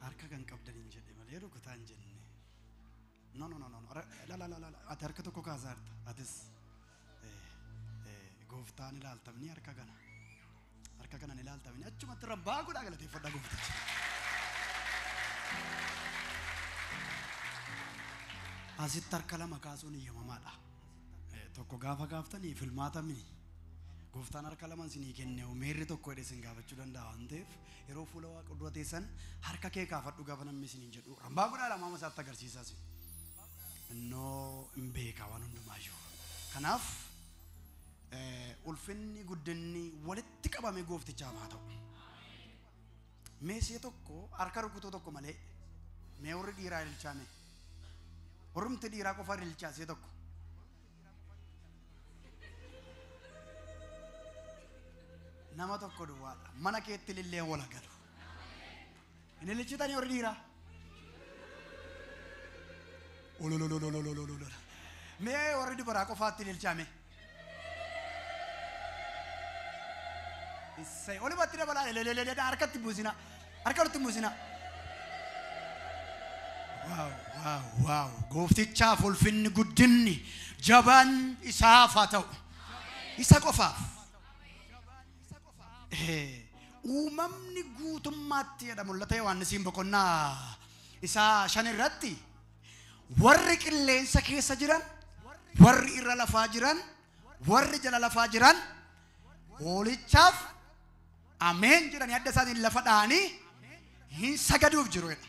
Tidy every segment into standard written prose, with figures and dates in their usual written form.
Harka kan qabdan hin jedhe malee rukutaa hin jenne. No no no no la la la la ati harka tokko kaasaarta atis gooftaan ilaaltamni harka kana. Harka kanan ilaaltamni achumatti rabbaa godhaa galateeffadhaa goofticha. Asitti harka lama kaasuun eeyyamamaadha. Tokko gaafa kaaftanii filmaatamini. Gooftaan harka lama isinii kenne meerri tokko jedhee isin gaafachuu danda'a waan ta'eef yeroo fuula waaqa dura teessan harka kee kaafadhu gaafa namni isiniin jedhu rambaa godhaa lama isaatti agarsiisaa isin. Innoo hin beeka waan hundumaayyuu. Kanaaf ulfinni guddinni walitti qabame gooftichaaf haa ta'u. Meesee tokko harka rukutuu tokko malee mee warri dhiiraa ililchaame. Warrumti dhiiraa qofa ililchaa see tokko. Nama tokko duwwaadha. Mana keetti ilillee wal galu. Hin ililchitanii warri dhiiraa? Olololololololol. Mee warri dubaraa qofaatti ililchaame. Issee olumatti dabalaa lelelelele harkatti buusina. Harkatti buusina. Waaw waaw waaw gooftichaaf ulfinni guddinni jabaan isaaf haa ta'u. Isa qofaaf. Uumamni guutummaatti jedha mul'ata Yohaannisiin boqonnaa isaa 5 irratti warri qilleensa keessa jiran, warri irra lafaa jiran, warri jala lafaa jiran hoolichaaf ameen jedhanii adda isaatiin lafa dha'anii hin sagaduuf jiru jedha.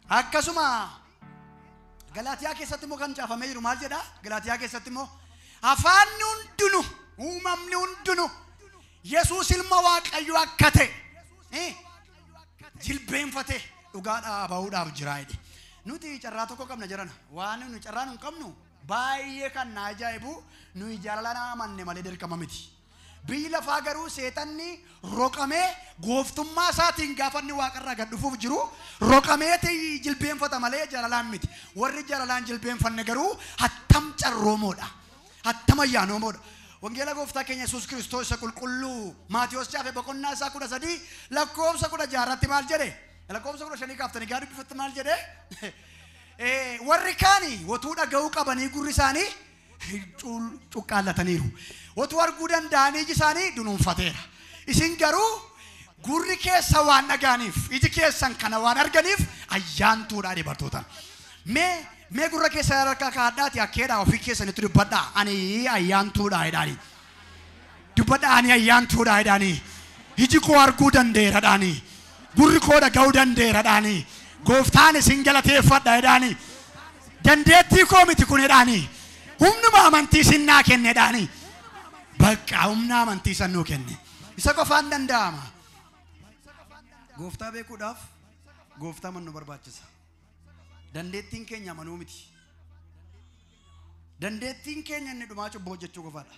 Akkasuma Galaatiyaa keessatti immoo kan caafamee jiru maal jedha? Galaatiyaa keessatti immoo afaanni hundinuu uumamni hundinuu Yesuus ilma Waaqayyoo akka ta'e jilbeenfatee dhugaadhaa bahuudhaaf jira jedhe. Nuti carraa tokko qabna jirana. Waan nuyi carraa nu hin qabnu baay'ee kan na ajaa'ibu nuyi jaalala amanne malee dirqama miti. Biyyi lafaa garuu seexanni roqamee gooftummaa isaatiin gaafa inni waaqarraa gad dhufuuf jiru roqameeti jilbeenfata malee jaalalaan miti. Warri jaalalaan jilbeenfanne garuu hattam carroomoodha. Hattam ayyaanoomoodha. Wangeela gooftaa keenya Yesuus Kiristoos isa qulqulluu Maatiyos caafe boqonnaa isaa 13 lakkoofsa 16 irratti maal jedhe? Lakkoofsa 15 kaaftanii gaarii dubbifatte maal jedhe? Warri kaanii watuu dhaga'uu qabanii gurri isaanii cuqqaallataniiru. Watuu arguu danda'anii iji isaanii dunuunfateera. Isin garuu gurri keessa waan dhaga'aniif iji keessan kana waan arganiif ayyaantuudha dubartootaan. Mee gurra keessa harka kaadhaati akkeedhaa ofii keessanitti dubbadhaa ani ayyaantuudha jedhaanii. Dubbadhaa ani ayyaantuudha jedhaanii. Iji koo arguu danda'eera jedhaanii. Gurri koo dhaga'uu danda'eera jedhaanii. Gooftaan isin galateeffadha jedhaanii. Dandeettii koo miti kun jedhaanii. Humnuma amantii isin naa kenne jedhaanii. Bakka humna amantii san nuu kenne. Isa qofaan danda'ama. Gooftaa beekuudhaaf gooftaa mannu barbaachisa. Dandeettiin keenya amanuu miti. Dandeettiin keenya inni dhumaa cubbuu hojjechuu qofaadha.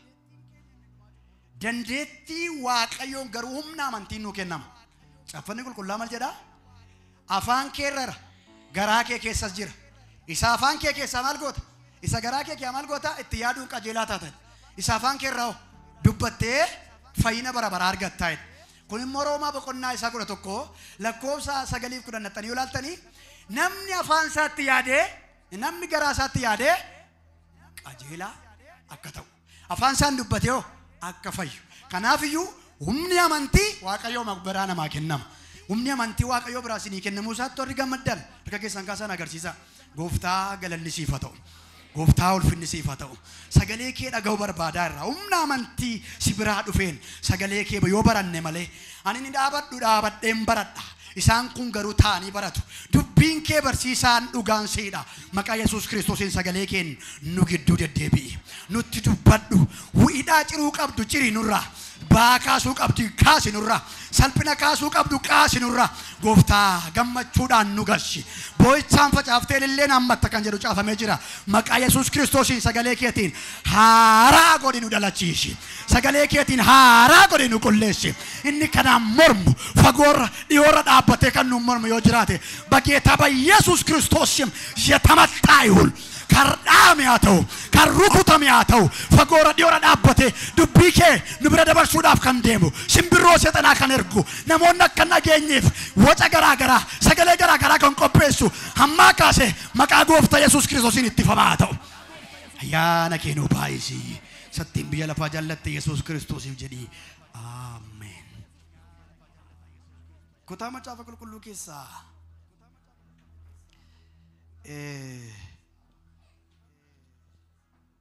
Dandeettii Waaqayyoon garuu humna amantiin nuu kennama. Caaffanni qulqullaa maal jedhaa? Afaan kee irra garaa kee keessas jira. Isa afaan kee keessaa maal goota? Isa garaa kee keessaa maal goota? Itti yaaduun qajeelaa taatan. Isa afaan kee irraa dubbattee fayyina bara baraa argattaa jedha. Kun immoo Roomaa boqonnaa isaa 11 lakkoofsa 9 fi 10 naxxanii yoo ilaaltanii namni afaan isaatti yaadee namni garaa isaatti yaadee qajeelaa akka ta'u afaan isaan dubbatee hoo akka fayyu. Kanaafiyyuu humni amantii Waaqayyoo biraa namaa kennama. Humni amantii Waaqayyoo biraa isinii kennamuu isaatti warri gammaddan harka keessan kaasan agarsiisa. Gooftaa galanni siif haa ta'u. Gooftaa ulfinni siif haa ta'u. Sagalee kee dhaga'uu barbaadaa irraa humna amantii si biraa dhufeen sagalee kee yoo baranne malee ani ni dhaabadhu dhaabadheen baradha. Isaan kun garuu taa'anii baratu. Dubbiin kee barsiisaan dhugaan siidha. Maqaa Yesuus Kiristoosiin sagalee keen nu gidduu deddeebi'i. Nutti dubbadhu. Hidhaa ciruu qabdu ciri nurraa. Baa kaasuu qabdu kaasi nurraa. Salphina kaasuu qabdu kaasi nurraa. Gooftaa gammachuudhaan nu galchi. Boo'ichaan facaaftee ililleen hammatta kan jedhu caafamee jira. Maqaa Yesuus Kiristoosiin sagalee keetiin haaraa godhi nu dhalachiisi. Sagalee keetiin haaraa godhi nu qulleessi. Inni kanaan mormu fagoorra dhiyoorra dhaabbatee kan nu mormu yoo jiraate በጌታ በኢየሱስ ክርስቶስ ስም የተመታ ይሁን። Kan dhaame haa ta'u, kan rukutame haa ta'u, fagoora dhiyoora dhaabbate dubbii kee nu bira dabarsuudhaaf kan deemu, simbirroo seexanaa kan ergu, namoonni akka hin dhageenyeef waca garaa garaa, sagalee garaa garaa kan qopheessu hammaa kaase maqaa gooftaa Yesuus Kiristoosiin ittifamaa haa ta'u. Ayyaana kee nuu baay'isi. Sattiin biyya lafaa jaallatte Yesuus Kiristoosiif jedhii. Ameen. Kutaa macaafa qulqulluu keessaa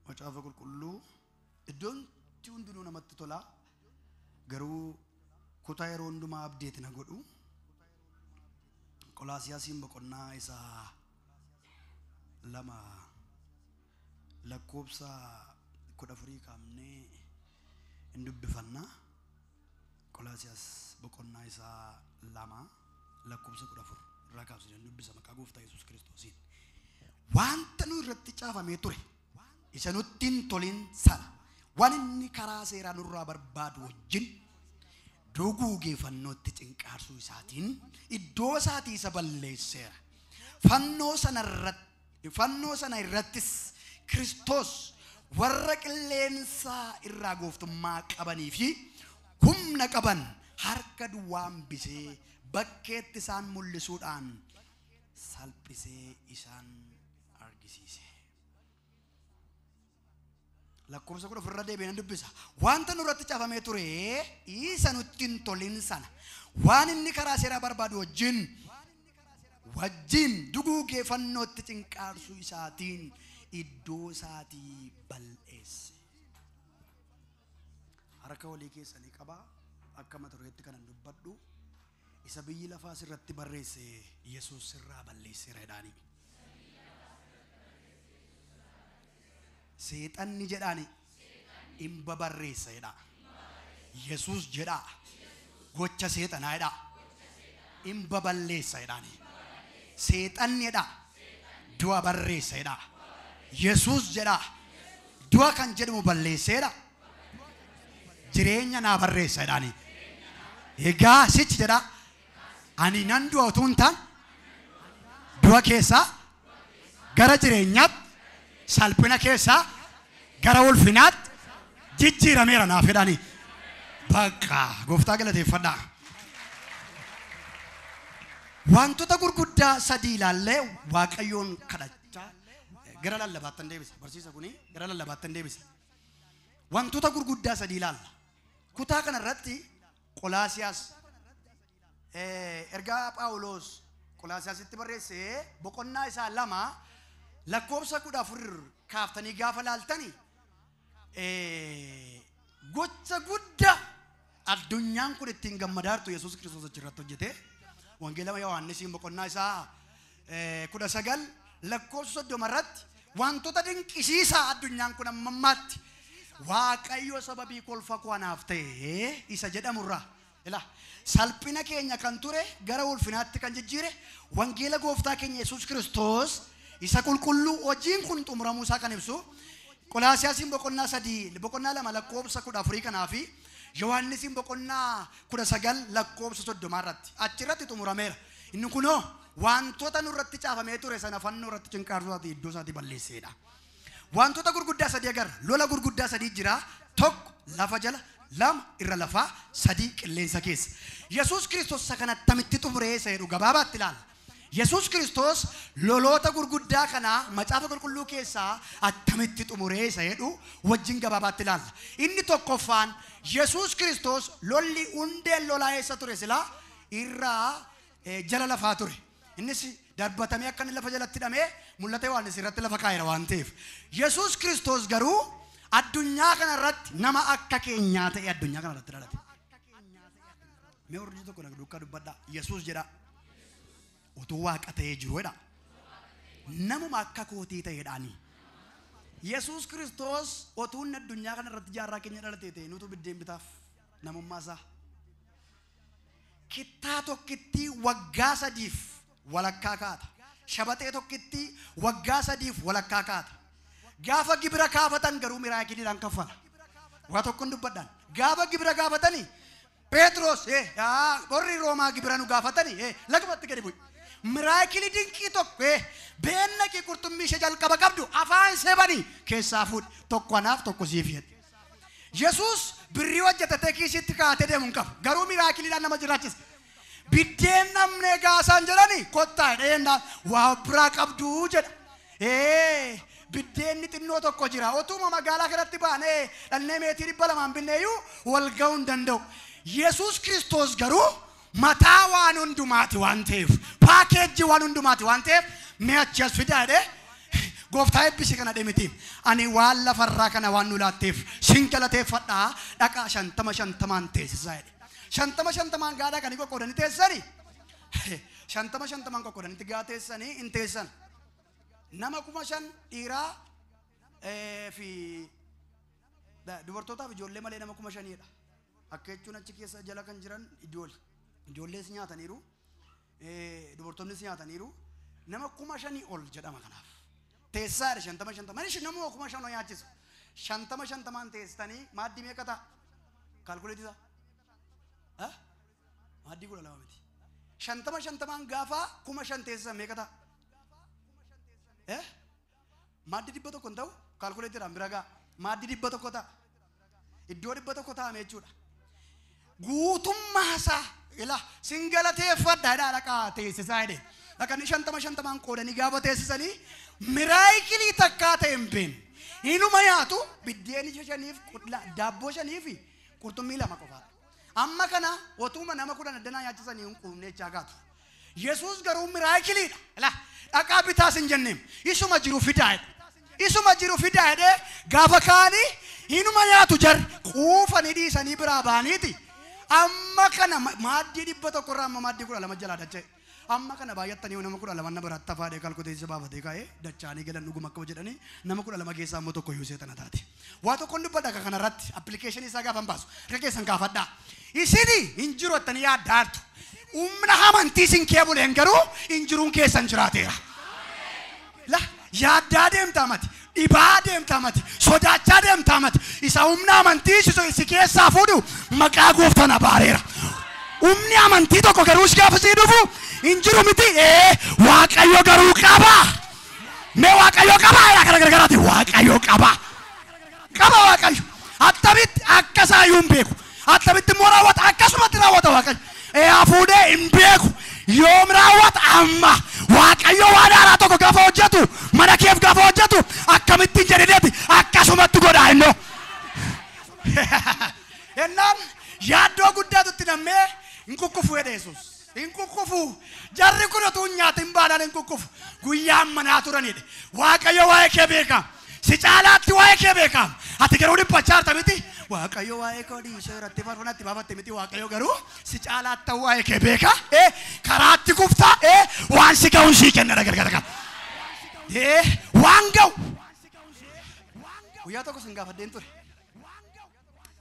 macaafa qulqulluu iddoon hundinuu namatti tola, garuu kutaa yeroo hundumaa abdeet na godhu Qolaasiyaasiin boqonnaa isaa 2 lakkoobsa 14 kaafnee hin dubbifanna. Qolaasiyaas boqonnaa isaa 2 lakkoobsa 14 irraa kaasnee hin dubbisa maqaa gooftaa Yesuus Kiristoosiin. Wanta nu irratti caafamee ture isa nutti hin tolin sana waan inni karaa seeraa nurraa barbaadu wajjin duguugee fannootti cinqaarsuu isaatiin iddoo isaatii isa balleesseera. Fannoo sana irrattis Kiristoos warra qilleensaa irraa gooftummaa qabanii fi humna qaban harka duwwaa hambisee bakkeetti isaan mul'isuudhaan salphisee isaan argisiise. Lakkoofsa 14 irra deebi'ee nan dubbisa. Wanta nurratti caafamee ture isa nutti hin tolin sana waan inni karaa seeraa barbaadu wajjin duguugee fannootti cinqaarsuu isaatiin iddoo isaatii balleesse. Harka walii keessanii qabaa. Akka mata dureetti kanan dubbadhu isa biyyi lafaa sirratti barreesse Yesuus sirraa balleesseera jedhaanii. Seexanni jedhaani hin babarreessa jedha. Yesuus jedha. Gocha seexanaa jedha. Hin baballeessa jedhaani. Seexanni jedha. Du'a barreessa jedha. Yesuus jedha. Du'a kan jedhamu balleesseedha. Jireenya naa barreessa jedhaani. Egaa sichi jedha. Ani nan du'a utuu hin taane du'a keessaa gara jireenyaatti, salphina keessaa gara ulfinaatti jijjiirameera naaf jedhani. Bakka gooftaa galateeffadhaa. Wantoota gurguddaa sadii ilaallee Waaqayyoon kadhachaa gara lallabaattan deebisa. Barsiisa kuni gara lallabaattan deebisa. Wantoota gurguddaa sadii ilaalla. Kutaa kanarratti Qolaasiyaas ergaa Phaawulos Qolaasiyaasitti barreesse boqonnaa isaa 2 lakkoobsa 14 kaaftanii gaafa laaltanii gocha guddaa addunyaan kun ittiin gammadaartu Yesuus Kiristoos achirratti hojjete. Wangeela Yohaannisiin boqonnaa isaa 19 lakkoobsa 30 irratti wantoota dinqisiisaa addunyaan kun amma ammaatti Waaqayyo sababii kolfa koo anaaf ta'e isa jedhamurraa ila salphina keenya kan ture gara ulfinaatti kan jijjiire wangeela gooftaa keenya Yesuus Kiristoos isa qulqulluu hojiin kun xumuramuu isaa kan ibsu Qolaasiyaasiin boqonnaa 3 boqonnaa 2 lakkoobsa 14 kanaa fi Yohaannisiin boqonnaa 19 lakkoobsa 30 irratti achirratti xumurameera. Inni kunoo wantoota nurratti caafamee ture sana fannoo irratti cinqaarsuu isaatii iddoo isaatii balleesseedha. Wantoota gurguddaa sadii agarra. Lola gurguddaa sadii jira. 1 lafa jala, 2 irra lafaa, 3 qilleensa keessa. Yesuus Kiristoos isa kana attamitti xumuree isa jedhu gabaabaatti ilaalla. Yesuus Kiristoos loloota gurguddaa kana macaafa qulqulluu keessaa attamitti xumuree isa jedhu wajjin gabaabaatti ilaalla. Inni tokkoffaan Yesuus Kiristoos lolli hundeen lolaa eessa ture silaa irraa jala lafaa ture. Innis darbatamee akka inni lafa jalatti hidhamee mul'ata Yohaannis irratti lafa kaa'eera waan ta'eef. Yesuus Kiristoos garuu addunyaa kana irratti nama akka keenyaa ta'e addunyaa kana irratti dhalate. Mee hordii tokko na duukaa dubbadhaa. Yesuus jedha. Utuu waaqa ta'ee jiru jedha. Namuma akka kootii ta'eedhaani. Yesuus Kiristoos utuu inni addunyaa kana irratti jaarraa keenya dhalate ta'e nutu biddeen bitaaf namummaa isaa. Kittaa tokkittii waggaa 3 walakkaa kaata. Shabaxee tokkittii waggaa 3 walakkaa kaata. Gaafa gibira kaafatan garuu miraakiliidhaan kaffala. Waa tokkoon dubbadhaan. Gaafa gibira gaafatanii Phexros warri Roomaa gibira nu gaafatanii lagumatti gadi bu'i. Miraakilii dinqii tokko beennaqii qurxummii ishee jalqaba qabdu afaan sebanii keessaa fuudhi tokko anaaf tokko siif jedhe. Yesuus birrii hojjetatee kiisitti kaa'atee deemu hin qabu. Garuu miraakiliidhaan nama jiraachisa. Biddeen namnee gaasaan jedhani kottaa jedhee waa biraa qabduu jedha. Biddeenni xinnoo tokko jira. Otuma magaalaa kanatti baanee dhalnee meetii 200 binneeyyuu wal ga'uu hin danda'u. Yesuus Kiristoos garuu mataa waan hundumaati waan ta'eef, paakeejii waan hundumaati waan ta'eef mee achi as fidaa jedhee gooftaa eebbisi kana deemiti. Ani waan lafarraa kana waan nu laatteef sin galateeffadhaa dhaqaa 50 teessisaa jedhe. 50 gaadhaa kan qoqqoodanii teessanii 50 qoqqoodanitti gaa teessanii hin teessan. Nama 5,000 dhiiraa fi dubartootaaf ijoollee malee nama 5,000dha. Akka jechuun achi keessa jala kan jiran ijoollee. Ijoollees nyaataniiru, dubartoonnis nyaataniiru. Nama 5,000 ol jedhama kanaaf. Teessaadha 50. Manishi nama 5,000 nyaachisu. 50 teessitanii maaddii meeqa ta'a? Kaalkuleetii ta'a? Maaddii 12 miti. 50 gaafa 5,000 teessisan meeqa ta'a? Maaddii 100 hin ta'u? Kaalkuleetiidhaan bira ga'a. Maaddii 100 ta'a. Iddoo 100 taa'ame jechuudha. Guutummaa isaa ila sin galateeffadha jedhaa dhaqaa teessisaa jedhe. Dhaqanii 50 qoodanii gaafa teessisanii miraakilii takkaa ta'e hin beekne. Inuma nyaatu biddeeni 5 daabboo 5 fi qurxummii 2 qofaadha. Amma kana otuma nama 10 addanaa nyaachisanii hin quufne jechaa gaatu. Yesuus garuu miraakiliidha. Ila dhaqaa bitaas hin jenneem. Isuma jiru fidaa jedhe. Isuma jiru fidaa jedhee gaafa kaanii inuma nyaatu jarri quufanii dhiisanii biraa ba'aniiti. Amma kana maaddii 100 irraa amma maaddii 12 jalaa dacha'e. Amma kana baay'attanii nama 12 na biraatti hafaadhee kalkuteessa baafatee kaa'ee dachaanii galan dhuguma akka jedhanii nama 12 keessaa immoo tokko iyyuu seexana taate. Waa tokkoon dubbadha akka kanarratti appilikeeshinii isaa gaafa hin baasu. Harka keessan kaafadhaa. Isini hin jiru jettanii yaaddaartu. Humna amantii isin kee buleen garuu hin jiruun keessan jiraateera. La yaaddaa deemtaa mati. Dhibaa deemtaa mati. Sodaachaa deemtaa mati. Isa humna amantii si keessaa fuudhu maqaa gooftaan abaareera. Humni amantii tokko garuu si gaafa sii dhufu hin jiru miti. Waaqayyo garuu qaba. Mee Waaqayyo qaba jedha kana gargaraati. Waaqayyo qaba. Qaba Waaqayyo. Attamitti akka isaa iyyuu hin beeku. Attamitti immoo raawwata akkasumatti raawwata Waaqayyo. Hafuudhee hin beeku. Yoom raawwata amma. Waaqayyo waan haaraa tokko gaafa hojjetu mana keef gaafa hojjetu akkamitti hin jedhineeti akkasumatti godhaa innoo. Ennaan yaaddoo guddaatu itti nammee hin kukkufu jedhe Yesuus. Hin kukkufu. Jarri kun utuu hin nyaatin baanaan hin kukkufu. Guyyaan manaa turanidha. Waaqayyo waa'ee kee beeka. Si caalaatti waa'ee kee beeka. Ati garuu dhiphachaa jirta miti. Waaqayyo waa'ee koo dhiisee irratti faarfannatti baafatte miti. Waaqayyo garuu si caalaatti waa'ee kee beeka. Karaatti kufta. Waan si ga'uun sii kenna gargara. Waan ga'u. Guyyaa tokko sin gaafadheen ture.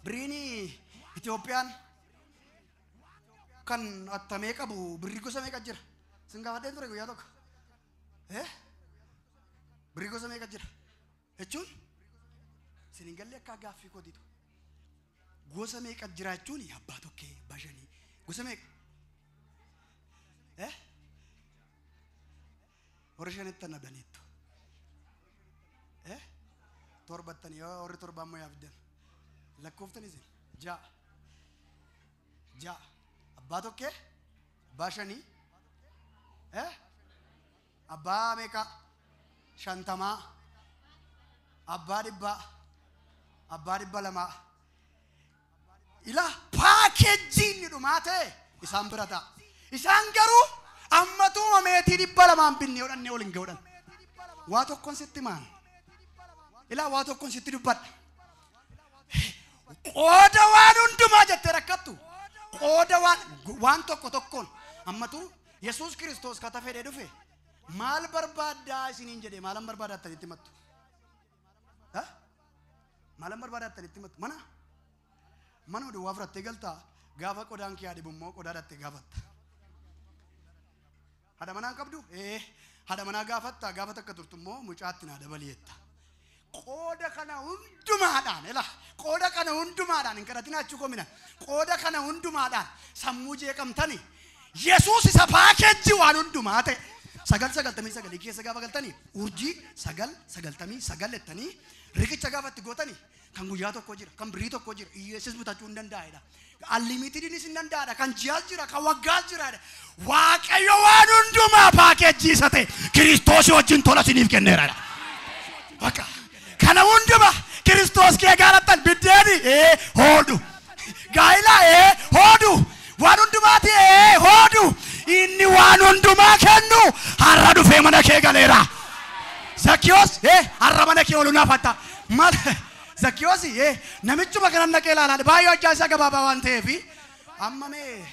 Birriin Itoophiyaan kan attamee qabu birrii gosa meeqa jira? Sin gaafadheen ture guyyaa tokko. Birrii gosa meeqa jira? Jechuun sin hin galle akka gaaffii kootiitu. Gosa meeqa jira jechuun abbaa tokkee abbaa shanii gosa meeqa? Warri shanittan abdaniittu. Torbattanii yoo warri torbaan moo yaafdan. Lakkooftan isin 6 6 abbaa tokkee abbaa shanii abbaa meeqa 50 abbaa 100 abbaa 200 ila paakeejiin ni dhumaa ta'e isaan bira ta'a. Isaan garuu ammatuma meetii 200 binnee hodhannee ol hin ga'uudhan. Waa tokkoon sitti maan. Ilaa waa tokkoon sitti dubbadha. Qooda waan hundumaa jettee rakkattu. Qooda waan tokko tokkoon ammatu Yesuus Kiristoos kata fedhee dhufe maal barbaaddaa isiniin jedhee maalan barbaadattanitti himattu? Maalan barbaadattanitti himattu? Mana? Mana duwwaa fudhattee galtaa gaafa qodaan kee adibu immoo qodaa dhattee gaafatta. Haadha manaa qabdu? Haadha manaa gaafatta gaafa takka turtu immoo mucaatti naa dabali jetta. Qooda kana hundumaadhaan ila qooda kana hundumaadhaan hin kadhatinaa achuu koomina qooda kana hundumaadhaan sammuu jeeqamtani Yesuus isa paakeejii waan hundumaa ta'e. 999 keessa gaafa galtanii urjii 999 jettanii riqicha gaafa itti gootanii kan guyyaa tokko jira, kan birrii tokko jira, hiyyeessis bitachuu hin danda'edha. Unlimitediinis hin danda'adha, kan ji'aas jira, kan waggaas jira. Waaqayyo waan hundumaa paakeejii isa ta'e Kiristoosii wajjin tola isiniif kenneera. Bakka kana hundumaa Kiristoos kee gaalattan biddeeni hoodu, gaa'ila hoodu, waan hundumaati hoodu. Inni waan hundumaa kennu har'a dhufee mana kee galeera. Zakkiyoos har'a mana kee oolu naafatta. Maal Zakkiyoos namichuma kanan dhaqee ilaalaa baay'ee hojjaa isaa gabaabaa waan ta'eef amma mee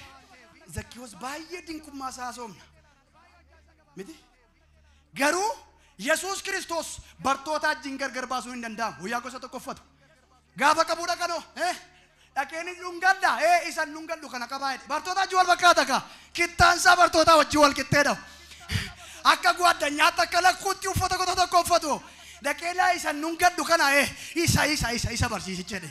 Zakkiyoos baay'ee dinqummaa isaa soomna miti. Garuu Yesuus Kiristoos bartoota wajjin gargar baasuun hin danda'amu. Guyyaa gosa tokko uffatu. Gaafa qabuudha kanoo dhaqeen dhungadha isan dhungadhu kana qabaa jedhe. Bartoota wajjin wal fakkaata kaa. Kittaansaa bartoota wajjin wal qixxeedha. Akka guaddanyaatti akka lakkuutti uffata gosa tokko uffatu. Dhaqeen isan dhungadhu kana isa isa isa isa barsiisicha jedhe.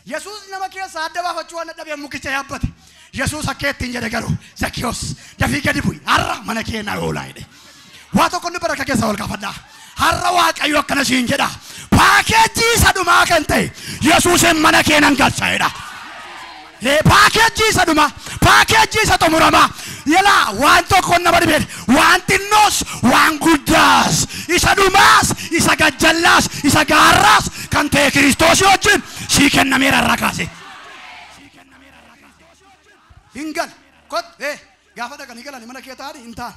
Yesuus nama keessaa adda baafachuu waan dadhabeef mukicha yaabbate. Yesuus akka ittiin jedhe garuu Zakkiyoos dafii gadi bu'i har'a mana kee na oolaa jedhe. Waa tokko inni baraka keessa wal kaafadhaa. Har'a Waaqayyo akkana siin jedha. Paakeejii isa dhumaa kan ta'e Yesuusin mana kee nan galcha jedha. Paakeejii isa dhumaa, paakeejii isa xumuramaa. Yalaa waan tokko nama dhibeen, waan xinnoos, waan guddaas, isa dhumaas, isa gajjallaas, isa gaarraas kan ta'e Kiristoosii wajjin sii kennameera irraa kaase. Hin gal kot gaafa dhaqanii galanii mana kee taa'anii hin ta'an.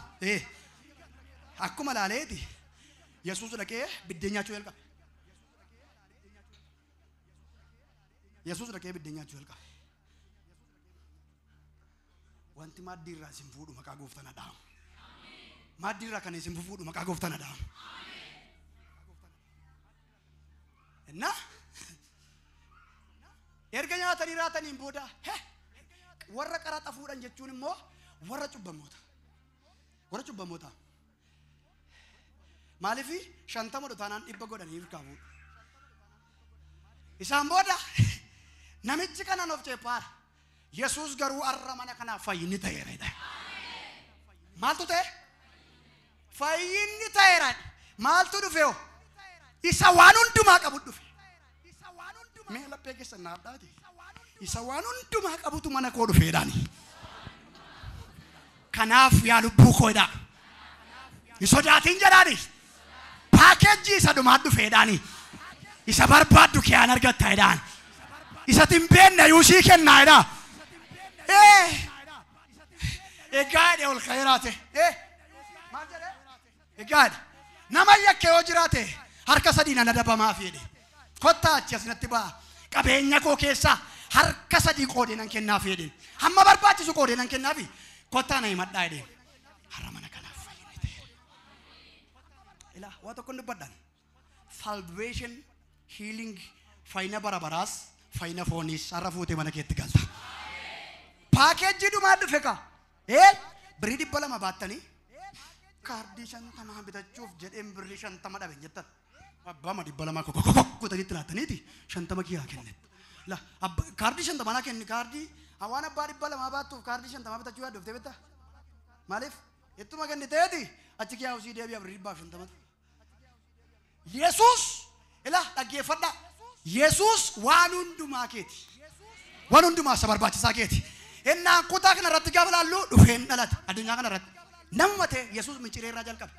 Akkuma laaleeti Yesuus dhaqee biddeen nyaachuu jalqabe. Yesuus dhaqee biddeen nyaachuu jalqabe. Wanti maaddii irraa isin fuudhu maqaa gooftaan dhaamu. Maaddii irraa kan isin fuudhu maqaa gooftaan dhaamu. Inna erga nyaatanii raataniin booda warra qaraxa fuudhan jechuun immoo warra cubbamoota. Warra cubbamoota. Maaliif 50 taanaan 100 godhanii hirkaa fuudhu. Isaan booda namichi kanaan of ceephaara. Yesuus garuu har'a mana kanaaf fayyinni ta'eera. Maaltu ta'e? Fayyinni ta'eera. Maaltu dhufe hoo? Isa waan hundumaa qabu dhufe. Mee laphee keessan naaf dhaati. Isa waan hundumaa qabutu mana koo dhufeedhaani. Kanaaf yaa lubbuu koodha. Hin sodaatin jedhaani. Paakeejii isa dhumaa dhufeedhaani. Isa barbaaddu kee an argatta jedhaan. Isa hin beekne yuusii kennaa jedhaa. Egaa jedhe ol ka'ee raate. Maal jedhe? Egaa jedhe. Nama yakke yoo jiraate harka sadiin ana dabamaaf jedhe. Kottaa achi asinatti ba'a. Qabeenya koo keessaa harka sadii qoodee nan kennaaf jedhe. Hamma barbaachisu qoodee nan kennaafi. Kottaa na himadhaa jedhe. Har'a mana kanaaf fayyinni ta'e. Ilaa waa tokko dubbadhaan. Salvation, healing, fayyina bara baraas, fayyina fooniis har'a fuutee mana keetti galta. Paakeejii dhumaa dhufe kaa. Birrii 200 baattanii kaardii 50 bitachuuf jedheen birrii 50 dhabe jettan. Abbaa 200 kokokokotanitti laattaniiti 50 kiyyaa kennet. La kaardii 50 naa kenni kaardii waan abbaa 200 baattuuf kaardii 50 bitachuu yaaddoftee bitta. Maaliif? Ittuma kenniteeti achi kiyyaa usii deebi'a birrii 150. Yesuus ilaa dhaggeeffadhaa. Yesuus waan hundumaa keeti. Waan hundumaa isa barbaachisaa keeti. Innaan kutaa kana irratti gaafa laallu dhufeen dhalate addunyaa kana irratti. Namuma ta'e Yesuus miciree irraa jalqabe.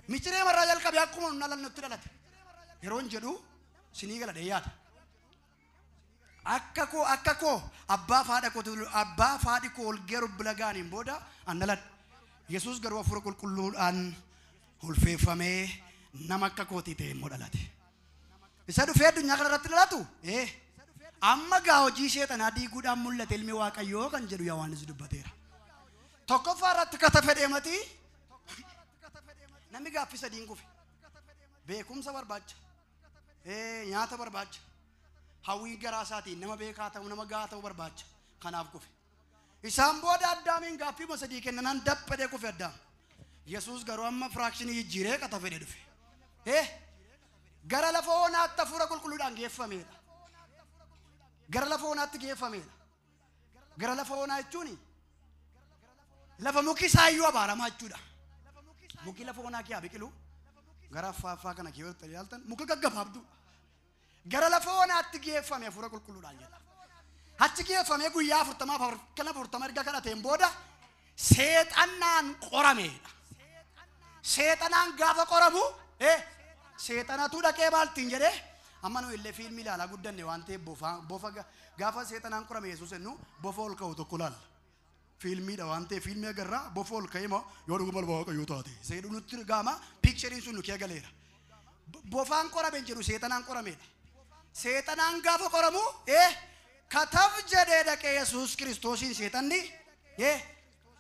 Miciree irraa jalqabe akkuma nu dhalannutti dhalate. Yeroon jedhu sinii gala dheeyyaata. Akka koo abbaa faadha koo abbaa faadhi koo ol geeru bila gaaniin booda an dhaladhe. Yesuus garuu hafuura qulqulluudhaan ulfeeffamee nama akka kootii ta'e immoo dhalate. Isa dhufee addunyaa kana irratti dhalatu amma gaa hojii seexanaa diiguudhaan mul'ate ilmi Waaqayyoo kan jedhu Yohaannis dubbateera. Tokkoffaa irratti kata fedhee matii namni gaaffii sadiin kufe. Beekumsa barbaacha, nyaata barbaacha, hawwii garaa isaatiin nama beekaa ta'uu nama gahaa ta'uu barbaacha. Kanaaf kufe. Isaan booda Addaamiin gaaffii sadii kennanaan daphadee kufe Addaam. Yesuus garuu amma firaakshinii jijjiiree kata fedhee dhufe. Gara lafa onaatti hafuura qulqulluudhaan geeffameedha. Gara lafa onaatti geeffameedha. Gara lafa onaa jechuun Lafa muki isaayyuu abaaramaa jechuudha. Muki lafa onaa kee biqilu gara affaffaa kana kee yoo ilaaltan muka gaggabaabduu. Gara lafa onaatti geeffame hafuura qulqulluudhaan jedha. Achi geeffamee guyyaa 40 erga kadhateen booda seexanaan qorameedha. Seexanaan gaafa qoramu seexanatu dhaqee maaltiin jedhee amma nu illee fiilmii ilaalaa guddanne waan ta'eef bofa gaafa seexanaan qorame Yesuus ennu bofa ol ka'u tokko laalla. Fiilmiidha waan ta'eef fiilmii agarraa bofa ol ka'ee moo yoo dhuguma Waaqayyoo taate. Seedhu nutti gaama piikcheriin sun nu kee galeera. Bofaan qorame jedhu seexanaan qorameedha. Seexanaan gaafa qoramu kataf jedhee dhaqee Yesuus Kiristoosiin seexanni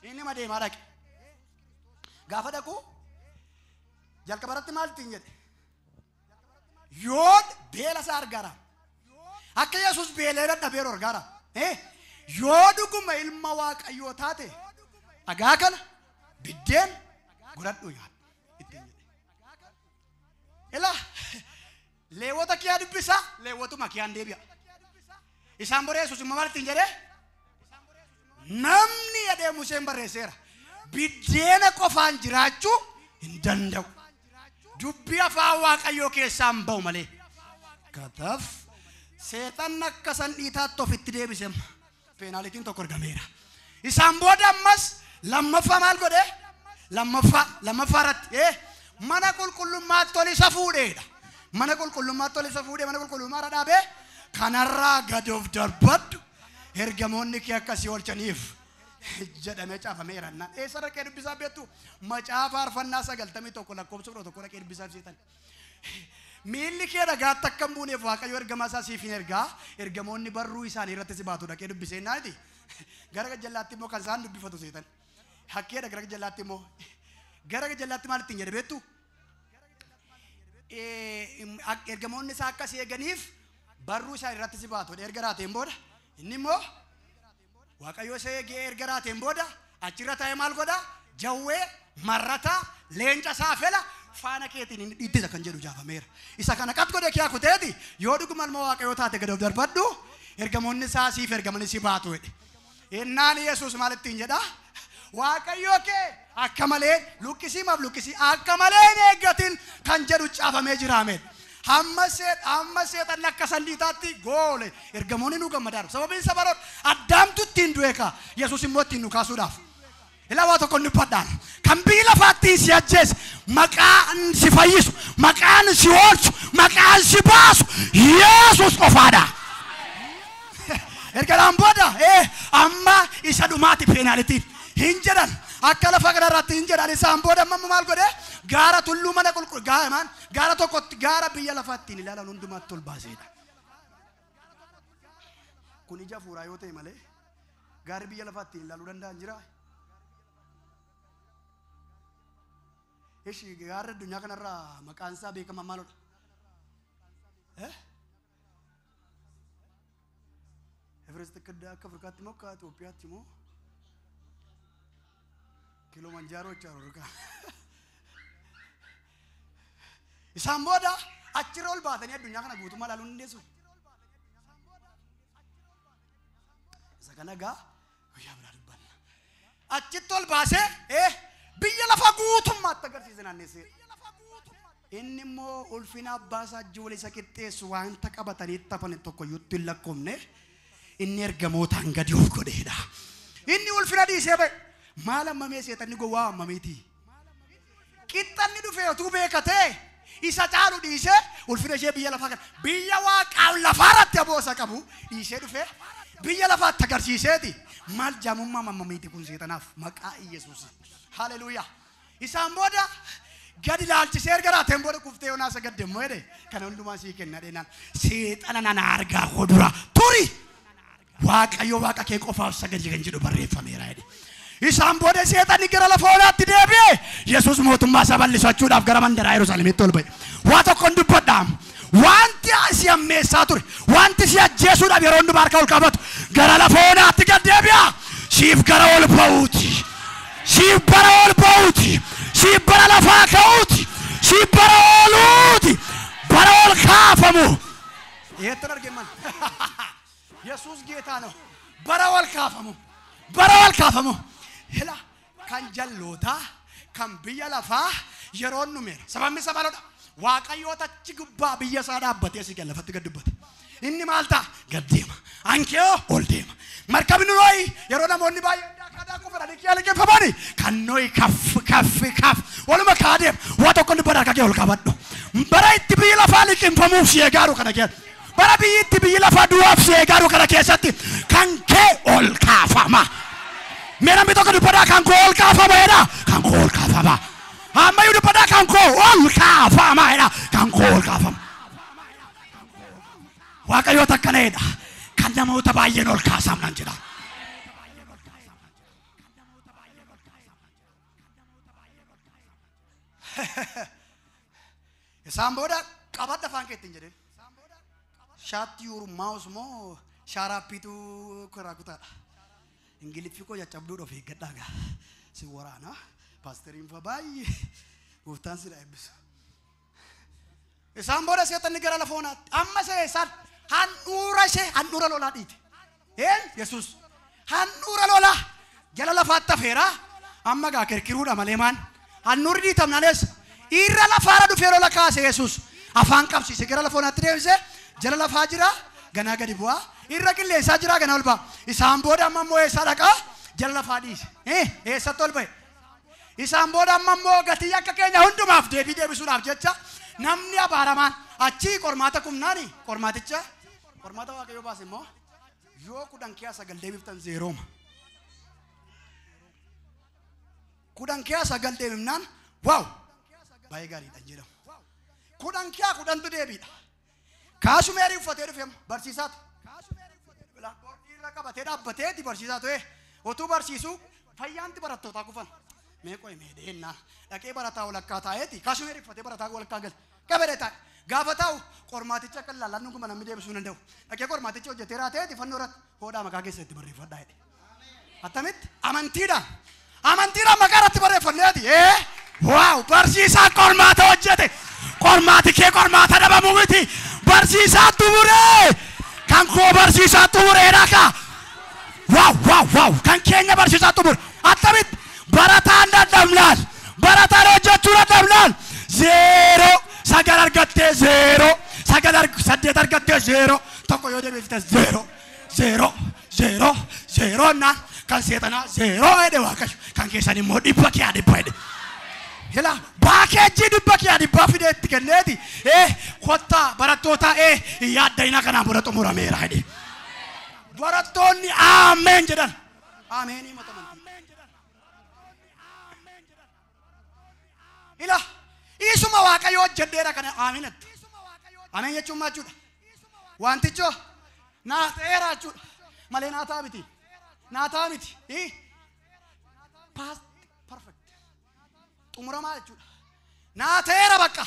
inni madeemaa dhaqe. Gaafa dhaqu jalqabarratti maaltiin jedhe? Yoo beela isaa argaara. Akka Yesuus beelee dadhabeeru argaara. Yoo dhuguma ilma Waaqayyoo taate dhagaa kana biddeen godhadhu nyaadhu ittiin jedhe. Ilaa leewwota kiyyaa dubbisa leewwotuma kiyyaan deebi'a. Isaan booda Yesuus immoo maal ittiin jedhee? Namni jedhee Museen barreesseera. Biddeena qofaan jiraachuu hin danda'u. Dubbii afaan Waaqayyoo keessaa hin ba'u malee. Kanaaf seexanni akka san dhiitaatti ofitti deebise peenaalitiin tokko argameera. Isaan booda ammas lammaffaa maal godhee? Lammaffaa irratti mana qulqullummaatti ol isa fuudheedha. Mana qulqullummaatti ol isa fuudhee mana qulqullummaa irra dhaabee kanarraa gad of darbadhu ergamoonni kee akkasii oolchaniif jedhamee caafameera. Eessa dhaqee dubbisaa beektu? Macaafa faarfannaa 91 lakkoofsa 11 dhaqee dubbisaa seetan. Miilli kee dhagaatti akka hin buuneef Waaqayyo ergamaa isaa siif hin ergaa ergamoonni barruu isaanii irratti si baatu dhaqee dubbisee naati. Gara gajjallaatti immoo kan isaan dubbifatu seetan. Hakkeedha gara gajjallaatti immoo. Gara gajjallaatti maal ittiin jedhe beektu? Ergamoonni isaa akkas eeganiif barruu isaanii irratti si baatu erga raateen booda inni immoo Waaqayyo isa eegee erga raateen booda achirra taa'ee maal godha? Jawwee marrataa leenca saafela faana keetiin inni dhiittisa kan jedhu jaafameera. Isa kana qat godhe kiyaa kuteeti yoo dhuguma ilma Waaqayyoo taate gad of darbadhu ergamoonni isaa siif ergamanii si baatu jedhe. Innaan Yesuus maal ittiin jedha? Waaqayyo kee akka malee luqqisii maaf luqqisii akka malee hin eeggatin kan jedhu caafamee jira ameen. Hamma seexanni akka salliitaatti goole ergamoonni nu gammadaaru. Sababiin isa baroota addaamtu ittiin du'e kaa Yesuus immoo ittiin nu kaasuudhaaf. Ilaa waa tokko dubbadhaan kan biyya lafaatti si ajjeese maqaan si fayyisu maqaan si oolchu maqaan si baasu Yesuus qofaadha. Ergadhaan booda amma isa dhumaati peenaalitiin hin jedhan akka lafa kanarratti hin jedhan isaan booda amma maal godhe gaara tulluu mana qulqulluu gaara tokkotti gaara biyya lafaatti ilaalan hundumaatti ol baaseedha. Kun ija hafuuraa yoo ta'e malee gaarri biyya lafaatti ilaaluu danda'an jiraa? Ishi gaarri addunyaa kanarraa maqaan isaa beekamaa maalodha? Everest akka Afrikaatti moo akka Itoophiyaatti moo Kilimanjaaroo jechaadha. Isaan booda achirra ol baatanii addunyaa kana guutummaa ilaaluu hin dandeessu. Isa kana egaa guyyaa biraa dubbanna. Achitti ol baasee biyya lafa guutummaatti agarsiise naanneessee. Inni immoo ulfina abbaa isaa wajjin isa qixxeessu wanta qabatanii taphan tokko iyyuu hin lakkoofne inni ergamootaan gadi of godheedha. Inni ulfina dhiisee ba'e. Maal ammamee seexanni gowwaa ammamiiti? Qixxanni dhufee utuu beekatee isa caalu dhiisee ulfina ishee biyya lafaa kana biyya waaqaaf lafaarratti aboo isa qabu dhiisee dhufee biyya lafaatti agarsiiseeti. Maal jaamummaa ammamiiti kun seexanaaf maqaa Iyesuus. Haleluuyaa. Isaan booda gadi ilaalchisee erga raateen booda kuftee yoonaa isa gadde immoo jedhe kana hundumaa sii kenna dheenaan seexana nana argaa koo dura turi Waaqayyo waaqa kee qofaaf sagadi kan jedhu barreeffameera jedhe. Isaan booda seexanni gara lafa onaatti deebi'e Yesuus mootummaa isaa bal'isachuudhaaf gara mandaraa Yerusaalemitti ol ba'e. Waa tokkoon dubbadhaa. Wanti si ammeessaa ture, wanti si ajjeesuudhaaf yeroo hundumaa harka ol qabatu gara lafa onaatti gad deebi'a. Siif gara ol ba'uuti. Siif bara ol ba'uuti. Siif bara lafaa ka'uuti. Siif bara ooluuti. Bara ol kaafamu. Eettan argeman. Yesuus ጌታ ነው. Bara ol kaafamu. Bara ol kaafamu. Hela Kan jallootaa, kan biyya lafaa yeroon numeera. Sababni isaa maalidha? Waaqayyoota achi gubbaa biyya isaa dhaabbatee asii gad lafatti gad dubbate. Inni maal ta'a? Gad deema. Ankee'oo ol deema. Markabni Nooyi yeroo namoonni baay'een daakaa daakuu fedhanii kiyya liqeeffamani kan Nooyi kaf kaf kaf waluma kaa deema. Waa tokko inni bara harka kee ol qabadhu. Bara itti biyyi lafaa liqeeffamuuf si eegaaru kana keessa. Bara biyyi itti biyyi lafaa du'aaf si eegaaru kana keessatti kan kee ol kaafama. Mee namni tokko dubbataa kan koo ol kaafama jedha. Kan koo ol kaafama. Ammayyuu dubbataa kan koo ol kaafama jedha. Kan koo ol kaafama. Waaqayyoota akkana jedha. Kan namoota baay'een ol kaasamnan jedha. Isaan booda qabadha afaan keettiin jedheen. Shaatti yuurummaa moo shaaraappiitu karaa kutaadha. Ingiliffi koo caccabduu of eeggadhaa gaa. Si waraana. Paasteriin fa baay'ee gooftaan si eebbisu. Isaan booda seexanni gara lafa onaatti. Amma isaan handhuura ishee handhuura lolaa dhiite. Een Yesuus handhuura lolaa jala lafaatti hafeera. Amma gaa kirkiruudha malee maan. Handhuurri dhiitamnaanis irra lafaarra dhufee lola kaase Yesuus. Afaan qabsiise gara lafa onaatti deebise jala lafaa jira ganaa gadi bu'aa. Irra qilleensaa jira ganaa ol ba'a. Isaan booda amma immoo eessaa dhaqaa jala lafaa dhiise. Eessatti ol ba'e? Isaan booda amma immoo gatii akka keenya hundumaaf deebii deebisuudhaaf jecha namni abaaramaan achii qormaata kumnaani qormaaticha qormaata waaqayyoo baase immoo yoo 10 keessaa 9 deebiftan zeerooma. 10 keessaa 9 deebifnaan waaw baay'ee gaariidha jedhamu. 10 keessaa 10tu deebiidha. Kaasumeerii uffatee dhufe barsiisaatu. Boordii irra qabatee dhaabbateeti barsiisaatu otuu barsiisuu fayyaanti barattootaa kufan. Mee qoy mee deennaa dhaqee barataa walakkaa taa'eeti kaasumeerii uffatee barataa walakkaa gale. Qabadee taa'e. Gaafa taa'u qormaaticha akka ilaallan dhuguma namni deebisuu hin danda'u. Dhaqee qormaaticha hojjetee raateeti fannoo irratti hoodhaa maqaa keessa itti barreeffadhaa jedhe. Attamitti amantiidhaan amantiidhaan maqaa irratti barreeffanneeti. Waaw barsiisaan qormaata hojjete. Qormaati kee qormaata dhabamuu miti. Barsiisaa xumuree. Kan koo barsiisaa xumuree dhaqa. Waaw waaw waaw kan keenya barsiisaa xumure. Attamitti barataan dadhabnaan barataan hojjechuu dadhabnaan 0 9 argattee 0 9 8 argattee 0 tokko yoo deebifte 0 0 0 0 naan kan seexanaa 0 jedhe waaqayyo kan keessan immoo 100 kee 100 jedhe. Hela baakeejjii 100 kee 100 fidee itti kenneeti kottaa barattoota yaadda kanaan booda xumurameera jedhe. Barattoonni ameen jedhan. Ameenii mataman. Ila isuma waaqayyo hojjedheera kana ameenatti. Ameen jechuun maal jechuudha? Wanticho naa ta'eera jechuudha. Malee naa ta'a miti. Naa ta'a miti. Past perfect. Xumuramaa jechuudha. Naa ta'eera bakka.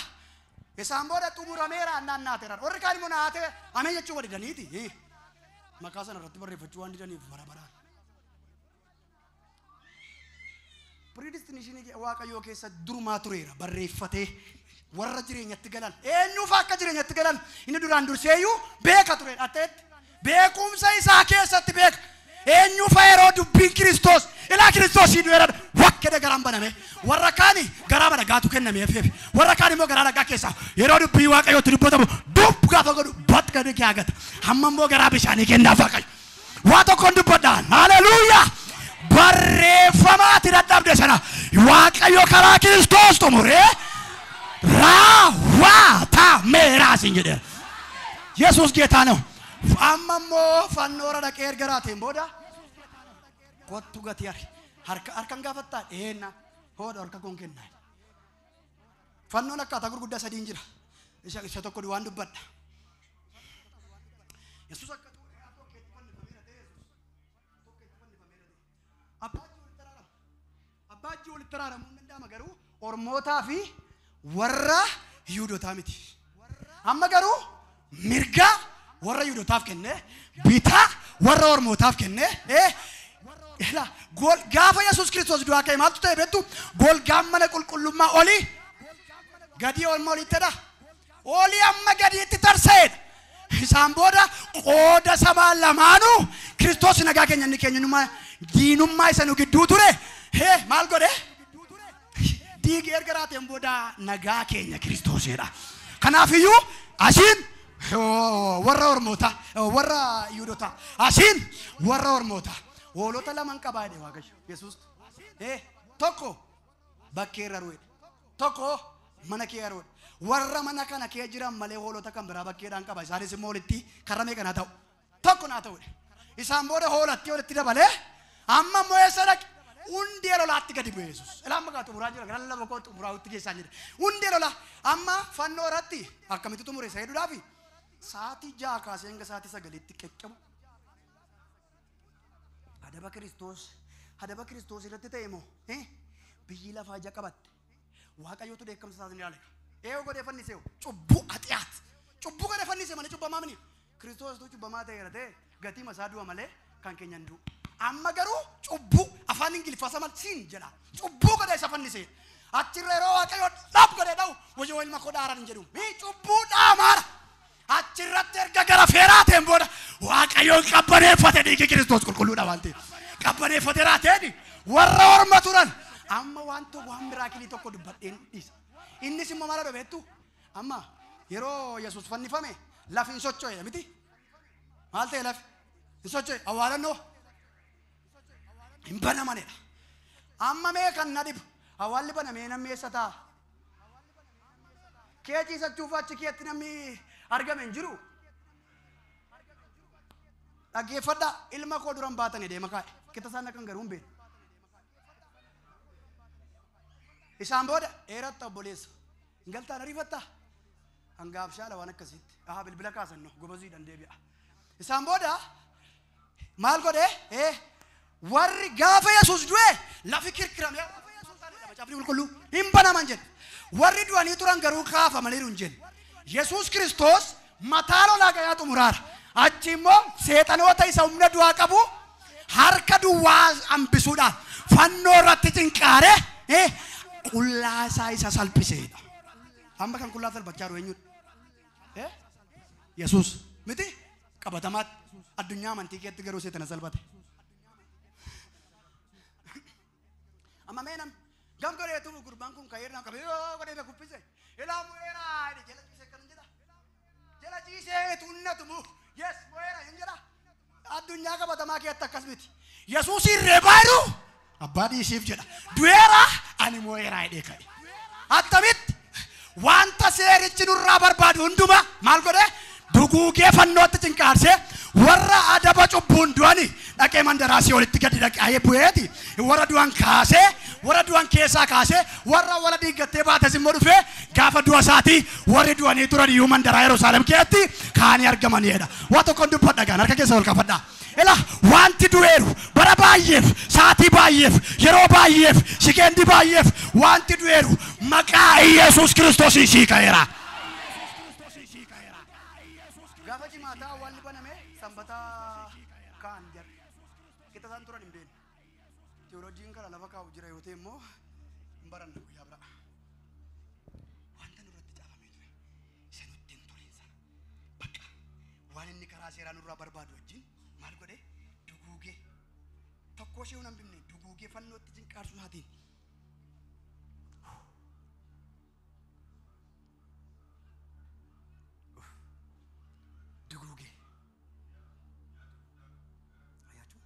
Isaan booda xumurameera annaan naa ta'eera. Warri kaan immoo naa ta'e ameen jechuu wali didaniiti. Maqaa sana irratti barreeffachuu waan didaniif bara baraan. Predestination waaqayyoo keessa durumaa tureera barreeffatee warra jireenyatti galan eenyuuf akka jireenyatti galan inni duraan durseeyyuu beeka tureera atteetti beekumsa isaa keessatti beeka eenyuuf yeroo dubbiin Kiristoos ilaa Kiristoos du'eera wakkedha garaan baname warra kaani garaa dhagaatu kennameef warra kaan immoo garaa dhagaa keessaa yeroo dubbii waaqayyootti dubbatamu dub gaafa godhu bat gadi kaagata hamma immoo garaa bishaanii kennaaf waaqayyo waa tokkoon dubbadhaan haleluuyaa. Barreeffamaati dadhabde sana waaqayyo karaa Kiristoos xumuree raawwatameera siin jedheera. Yesuus geetaa ነው. Amma immoo fannoora dhaqee erga raateen booda kottu gatii harka harkaan gaafattaa dheenna hooda harka koon kennaa. Fannoon akkaataa gurguddaa sadiin jira. Isa tokko waan dubbadha. Yesuus akka Abbaa walitti araaramuu hin danda'ama garuu ormootaa fi warra Yihuudootaa miti. Amma garuu mirga warra Yihuudootaaf kennee bitaa warra ormootaaf kennee gaafa Yesuus Kiristoos du'aa ka'e maaltu ta'e beektu golgaan mana qulqullummaa olii gadi olma olittidha. Olii amma gadiitti tarsa'edha. Isaan booda qooda sabaa lamaanuu Kiristoos nagaa keenya inni keenyummaa diinummaa isa nu gidduu ture Hee maal godhe? Diigee erga raateen booda nagaa keenya Kiristoosidha. Kanaafiyyuu asiin warra Ormoota, warra Yihudoota, asiin warra Ormoota. Hoolota laman qabaa jedhe Waaqayyo Yesuus. Tokko bakkee irra ru'edha. Tokko mana kee ru'edha. Warra mana kana kee jiran malee hoolota kan biraa bakkeedhaan qaba. Isaanis immoo walitti karra meeqa naa ta'u? Tokko naa ta'udha. Isaan booda hoolatti walitti dabalee amma immoo eessa dhaqe? Hundee lolaatti gadi bu'e Yesuus. Ilaa amma gaa xumuraa jira. Gara lama koo xumuraatti keessaa jira. Hundee lolaa amma fannoo irratti akkamitti xumure isa hedduudhaafi sa'aatii 6 kaasee hanga sa'aatii 9tti qeqqabu. Adaba Kiristoos irratti ta'e moo biyyi lafaa ija qabatte. Waaqayyotu dheekkamsa isaas ni ilaale. Eeyo godhee fannisee cubbuu atiyaat. Cubbuu godhee fannisee malee cubbamaa mini. Kiristoostu cubbamaa ta'eera ta'e gatii masaa du'a malee kan keenya hin du'u. Amma garuu cubbuu afaan Ingiliffaa sama siin jedha. Cubbuu godhee isa fannisee. Achirra yeroo Waaqayyo dhab godhee dha'u wajjin ilma koo dhaaran hin jedhu. Cubbuu dhaamaara. Achirratti erga gara feeraateen booda Waaqayyoon qabbaneeffate dhiigi Kiristoos qulqulluudha waan ta'eef. Qabbaneeffate raateen warra orma turan. Amma waan miraakilii tokko dubbadheen dhiisa. Innis immoo maal beektu? Amma yeroo Yesuus fannifame lafi hin socho'e miti? Maal ta'e lafi? Hin socho'e awwaalannoo hin banamanidha. Amma mee kan na dhibu awwaalli banamee namni eessa taa'a? Kee ciisachuuf achi keetti namni argame hin jiru. Dhaggeeffadhaa ilma koo duran baatanii deema kaa'e. Kita isaan akkan garuu hin beekne. Isaan booda dheeratta obboleessa. Hin galtaan ariifattaa? Hangaaf shaala waan akkasiitti. Aha bilbila kaasan gobaziidhaan deebi'a. Isaan booda maal godhee? Warri gaafa Yesuus du'e lafi kirkirame. Macaafni qulqulluu hin banaman jedhe. Warri du'anii turan garuu kaafamaniiru hin jenne. Yesuus Kiristoos mataa lolaa gayaa xumuraara. Achi immoo seexanoota isa humna du'aa qabu harka duwwaa hambisuudhaan fannoo irratti cinqaaree qullaa isaa isa salphiseedha. Amma kan qullaa salphachaa jiru eenyudha? Yesuus miti qabatamaatti addunyaa amantii keetti garuu seexana salphate. Amma mee namni gam godheetu gurbaan kun ka'ee irraa qabee yoo godhee kuffise ilaa mo'eeraa jedhe jala ciisee akkana jedha. Jala ciisee tunnatu mu yes mo'eera hin jedha. Addunyaa qabatamaa keetti akkas miti. Yesuus irree baayiru abbaa dhiisiif jedha. Du'eera ani mo'eeraa jedhee ka'e. Attamitti wanta seerichi nurraa barbaadu hundumaa maal godhee duguugee fannootti cinqaarsee warra adaba cubbuun du'anii dhaqee mandaraasii olitti gadi dhaqee bu'eeti warra du'an kaasee warra du'an keessaa kaasee warra wala diiggattee baates immoo dhufee gaafa du'a isaatii warri du'anii turan iyyuu mandaraa Yerusaalem keessatti kaanii argamaniidha. Waa tokkoon dubbadha gaan harka keessa ol kaafadhaa. Ila wanti du'eeru bara baay'eef sa'aatii baay'eef yeroo baay'eef sikeendi baay'eef wanti du'eeru maqaa Yesuus Kiristoosiin sii ka'eera. Gaafa jimaataa awwaalli baname sanbataa kaan jarre. Kita isaan turan hin beekne. Teolojiin kana lafa kaa'u jira yoo ta'e immoo hin baranna guyyaa biraa. Wanta nurratti caafamee ture isa nutti hin toliin sana bakka waan inni karaa seeraa nurraa barbaadu wajjin maal godhe duguugee tokko ishee hin hambifne duguugee fannootti cinqaarsuu isaatiin. Duguugee. Ayyaachuu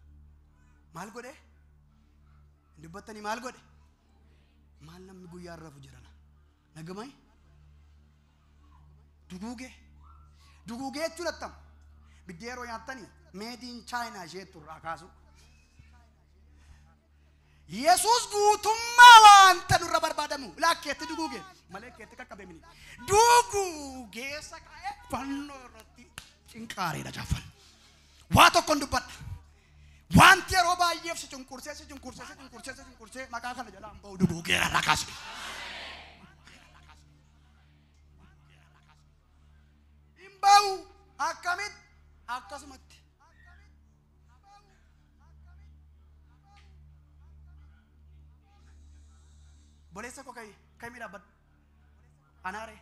maal godhe? Dubbattanii maal godhe? Maal namni guyyaa irra rafu jirana? Nagamai? Duguugee. Duguugee jechuun attam? Biddeen yeroo nyaattanii meediin Chaayinaa isheettu irraa kaasu. Yesuus guutummaa wanta nurra barbaadamu lakkeetti duguugee malee keetti qaqqabee mini. Duguugee isa ka'ee fannoo irratti cinqaareedha jaaffan. Waa tokkoon dubbadha. Wanti yeroo baay'eef si cunqursee si cunqursee si cunqursee si cunqursee maqaa kana jalaan ba'u duguugeera irraa kaase. Hin ba'u akkamitti akkasumatti. Boleessa koo ka'ii ka'ii dhaabbadhu. Anaaree.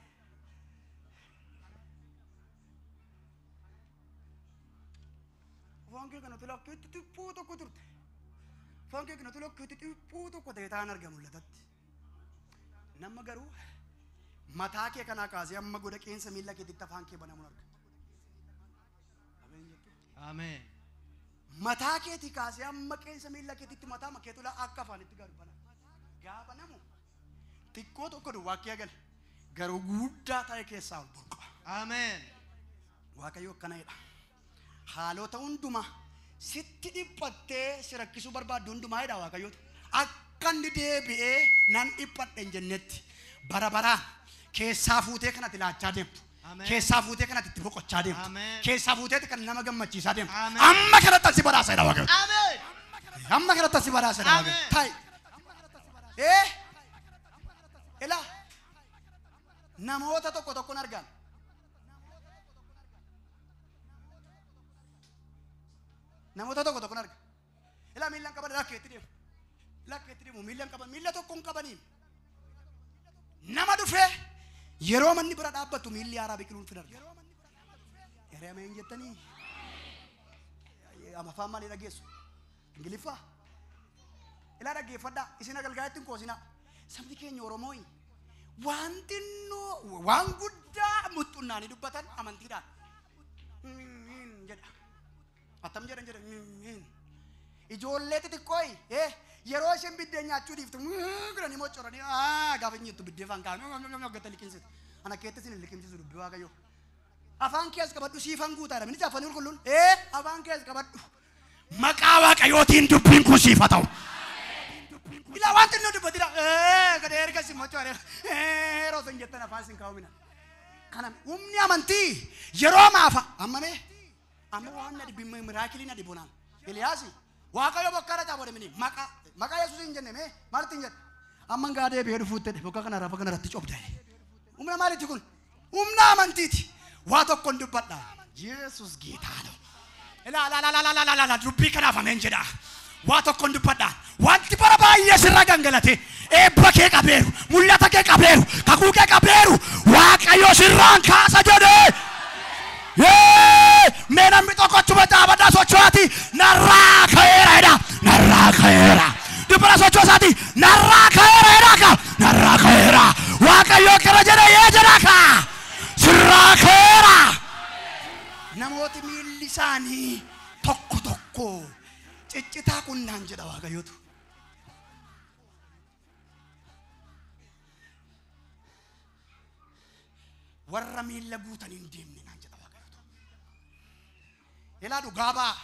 Afaan kee kana tilaa keetti xiqqoo tokko turte. Foon kee kanatu lokkiitti dhiphuu tokko ta'e ta'an argamu mul'atatti. Nama garuu mataa kee kanaa kaasee amma goda qeensa miilla keetitti afaan kee banamuun arga. Ameen jettu. Ameen. Mataa keetii kaasee amma qeensa miilla keetitti mataa makeetu laa akka afaanitti garu bana. Gaafa namu xiqqoo tokko duwwaa kee gala. Garuu guddaa ta'e keessaa ol burqa. Ameen. Waaqayyo akkana jedha. Haalota hundumaa sitti dhiphattee si rakkisuu barbaaddu hundumaa jedha Waaqayyoota. Akka inni deebi'ee nan dhiphadhe hin jennetti bara baraan keessaa fuutee kanatti laachaa deemtu. Ameen. Keessaa fuutee kanatti itti boqochaa deemtu. Ameen. Keessaa fuutee kan nama gammachiisaa deemtu. Ameen. Amma kanatti asi badhaasa jedha Waaqayyo. Ameen. Amma kanatti asi badhaasa jedha Waaqayyo. Ameen. Taa'i. Ilaa namoota tokko tokkoon argan. Namoota tokko tokkoon arga. Ilaa miillaan qaban lakkeetti deemu. Lakkeetti deemu miillaan qaban miilla tokko hin qabaniin. Nama dhufee yeroo manni bira dhaabbatu miilli haaraa biqiluun fida arga. Yeroo ameen jettanii afaan maalii dhageessu? Ingiliffaa? Ilaa dhaggeeffadhaa isin agalgaayetti hin qoosinaa. Sabni keenya Oromooyi waan xinnoo waan guddaa muxxunnaanii dubbatan amantiidhaan. Jedha. Attam jedhan jedhan. Ijoollee xixiqqooyi yeroo isheen biddeen nyaachuu dhiiftu godhanii mocoranii gaafa inni jettu biddee afaan kaa'anii gata liqimsitu. Ana keetti isin hin liqimsisu dubbii Waaqayyoo. Afaan kees qabadhu siifan guutaadha. Minni afaan qulqulluun afaan kees qabadhu. Maqaa Waaqayyootiin dubbiin kun siif haa ta'u. Ilaa waan xinnoo dubbatidha. Gada erga si mocoree yeroo isin jettan afaan isin kaa'u mina. Kana humni amantii yeroo maafa amma mee amma waan na dhibbi miraakilii na dhibbu naan. Eliyaasi Waaqayyo bokkaa irra boode mini maqaa maqaa Yesuus hin jenne mee maalitti hin jenne amma ngaa deebi'ee dhufuutti jedhe bokkaa kana rafa kana irratti cobda. Humna maaliiti kun? Humna amantiiti. Waa tokkoon dubbadha. Yesuus geetaa ነው. Ilaa laa laa laa laa laa laa dubbii kanaaf ameen jedha. Waa tokkoon dubbadha. Wanti bara baay'ee sirra gangalate eebba kee qabeeru, mul'ata kee qabeeru, kakuu kee qabeeru Waaqayyo sirraan kaasa jedhe. Mee namni tokko achuma dhaabadhaa socho'aati narraa ka'eera jedha. Narraa ka'eera. Dubbara socho'aati narraa ka'eera jedha ka. Narraa ka'eera. Waaqayyo akkana jedhe yee jedha ka. Sirraa ka'eera. Namooti miilli isaanii tokko tokko ciccitaa qunnaan jedha Waaqayyotu. Warra miilla guutanii hin deemne naan jedha Waaqayyotu. Ilaa dhugaa ba'a.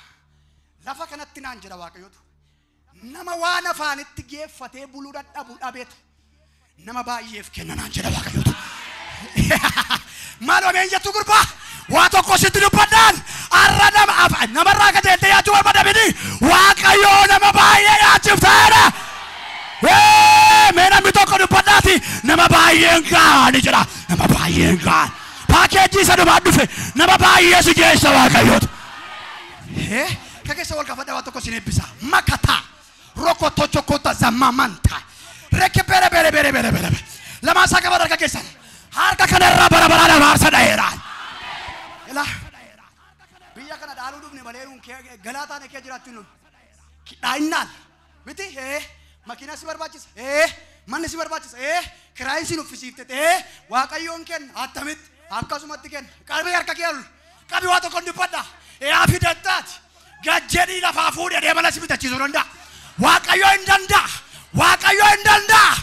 Lafa kanatti naan jedha Waaqayyotu. Nama waan afaanitti geeffatee buluu dadhabu dhabeetu nama baay'eef kenna naan jedha Waaqayyotu. Maal ameen jettu gurbaa? Waa tokko sitti dubbadhaan har'a nama namarraa qajeeltee nyaachuu barbaadamini Waaqayyoo nama baay'ee nyaachiftaadha. Mee namni tokko dubbadhaati nama baay'een gahaan jedha. Nama baay'een gahaan. Paakeejii isa dhumaan dhufe nama baay'ee si geessa Waaqayyootu. Ka keessa wal gaafadha waa tokko sin eebbisa. Makataa rokotto chokkota zammamanta. Rekke bere bere bere bere bere. Lamaan isaa qaban harka keessan. Harka kanarraa bara baraan abaarsa dha'eera. Ilaa biyya kana dhaaluu dhufne malee nuun galaa taane kee jiraachuu nu dhaa'innaan miti makiinaa si barbaachisa manni si barbaachisa kiraayin si nuffisiifte Waaqayyoon kenna attamitti akkasumatti kenna qalbii harka kee ol qabi waa tokko dubbadha yaa fidattaati gajjedhii lafaa fuudhee deemala si bitachiisuu danda'a. Waaqayyo hin danda'a. Waaqayyo hin danda'a.